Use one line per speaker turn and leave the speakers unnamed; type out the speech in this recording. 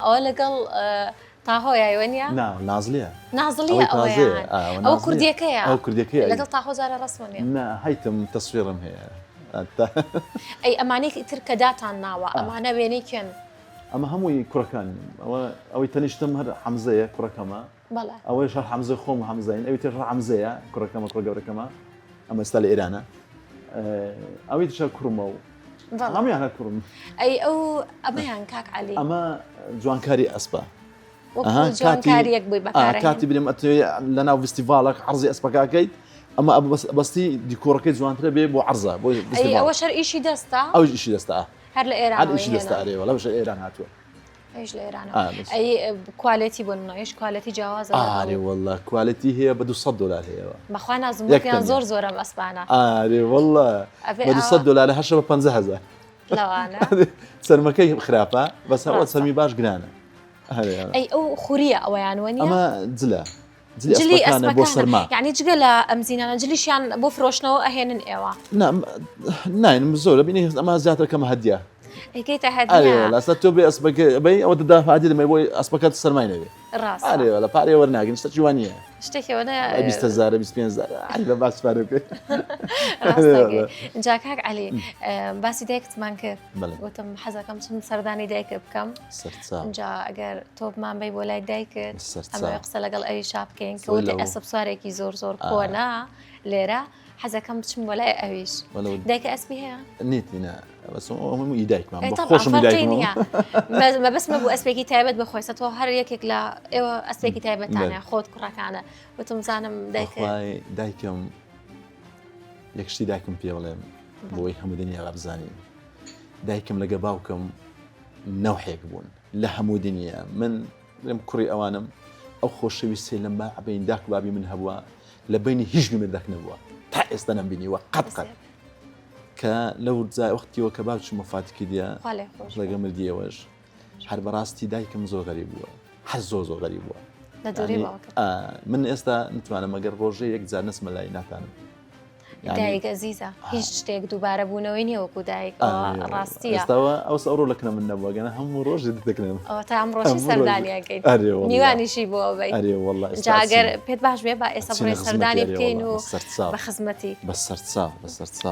ئەوە لەگەڵ تاهۆ یای وەنیە؟
نا نازلیە.
نازلیە ئەوەیان ئەوە کوردیەکەیە
ئەو کوردیەکەیە
لەگەڵ تاهۆ جارە ڕەسمە نیە؟
نا هەیتم تەسویڕم هەیە.
ئەی ئەمانەی تر کە داتان ناوە ئەمانە وێنەی کێن؟
ئەمە هەمووی کوڕەکانم ئەوە ئەوەی تەنیشتم هەر حەمزەیە کوڕەکەمە
بەڵێ
ئەوەیش هەر حەمزەی خۆم و حەمزەین ئەوی تر هەر حەمزەیە کوڕەکەمە کوڕە گەورەکەمە ئەمە ئێستا لە ئێرانە ئەوی ترش هەر کوڕمە و
بەڵێ
هەموویان هەر کوڕم
ئەی ئەو ئەمەیان کاک عەلی
ئەمە جوانکاری ئەسپە
وەکو
ئەها کاتی
جوانکاریەک بۆی
ئا
بەکارەهێن
کاتی برێم ئەتەوێ لەناو ڤستیڤاڵێک عەرزی ئەسپەکە ئەکەیت ئەمە ئەبە بەس بەستی دیکۆرەکەی جوانترە بێ بۆ عەرزە بۆ
ئەی
ڤستیڤاڵ
ئەوەش هەر ئیشی دەستە؟
ئەویش ئیشی دەستە ئا
هەر لە
هەر
ئێرانەوە
ئیشی دەستە
هێنا
ئەرێ وەڵا بەشە ئێران هاتووە
ئەویش لە ئێرانەوە
ئا بەس
ئەی quality بۆ نمونە ئەویش quality جیاوازە لەگەڵ
ئارێ وەڵا quality هەیە بە 200 دۆلار هەیەوە
بەخوا نازم
یەک
وتیان
تەنیا
زۆر زۆرە ئەم ئەسپانە
ئارێ وەڵا
ئەبێ
بە 200
ئاوا
دۆلارە هەشە بە 50000
لەوانە
چەرمەکەی خراپە بەس ئەوە
ڕاستە
چەرمی باش گرانە ئارێ
ئەی ئەو خوریە ئەوەیان وەنیە
ئەمە جلە جلی
جلی
ئەسپەکانە بۆ
ئەسپەکانە
سەرما
یعنی جگە لە ئەم زینانە جلیشیان بۆ فرۆشتنەوە ئەهێنن ئێوە
نا ناینم زۆرە بینی ئەمە زیاتر کەمە هەدیە
ئەیکەیتە
ئەرێ
هەدیە
وەڵا ئەستا تۆ بێ ئەسپەکە بەی ئەوە دەدا هەدیە دەمەی بۆی ئەسپەکەت سەرمای نەبێ
ڕاستە
ئەرێ وەڵا پارەی وەرناگرن شتێکی وا نییە
شتێکی وەنە
وەڵا 20 هەزارە 25 هەزارە عەیبە باس پارە بکەی ئەرێ
ڕاستەکەی
وەڵا
جا کاک عەلی باسی دایکتمان کرد
بەڵێ
وتم حەزەکەم چم سەردانی دایکت بکەم
سەرچاو.
جا ئەگەر تۆ بمان بەی بۆ لای دایکت ئەمەوێ
سەرچاو.
قسە لەگەڵ ئەویشا بکەین کە
وەلە
وتی
و
ئەسپ سوارێکی زۆر زۆر
ئا.
کۆنە لێرە حەزەکەم بچم بۆ لای ئەویش
وەلە و
دایکە ئەسپی هەیە؟
نیتی نا بەس ئەو هەموو ئی دایکمە
ئەی
بە
تەبعەن
خۆشم ئی
فەرقی
دایکمە
نییە مە- مەبەستمە بوو ئەسپێکی تایبەت بە خۆی سە تۆ هەر یەکێک لە ئێوە ئەسپێکی تایبەتانە
بەلێ.
خۆت کوڕەکانە وتم زانم دایکە
بەخوای دایکم یەک شتی دایکم پێ بڵێم
بەڵێ.
بۆی هەموو دنیا با بزانین دایکم لەگە باوکم نەوحێک بوون لە هەموو دنیا من بڵێم کوڕی ئەوانم ئەو خۆشەویستیە لە مابەین داک و بابی من هەبووە لە بینی هیچ نمردەک نەبووە تا ئێستا نەمبینیوە قەت قەت کە لەو جای وەختیەوە کە باوکی وەفاتی کردیە لەگە مردیەوەش هەر بەڕاستی دایکم زۆر غەریب بووە هەر زۆر زۆر غەریب بووە من ئێستا نتوانم ئەگەر ڕۆژێ یەک جار نەچمە لای ناتانم
دایک ئەزیزە هیچ شتێک دووبارە بوونەوەی نییە وەکو دایک ڕاستیە
ئێستاوە ئەوس ئەوڕۆ لە کنە من نەبووە گەنە هەموو ڕۆژێ دەکرێن
ئەوە تا ئەم ڕۆژی سەردانیەکەین میوانیشی بۆ بەی
ئەرێ والله
جا ئەگەر پێت باش بێ با ئێستا بڕۆین سەردانی بکەین و بە خزمەتی
بە سەرچاو بە سەرچاو.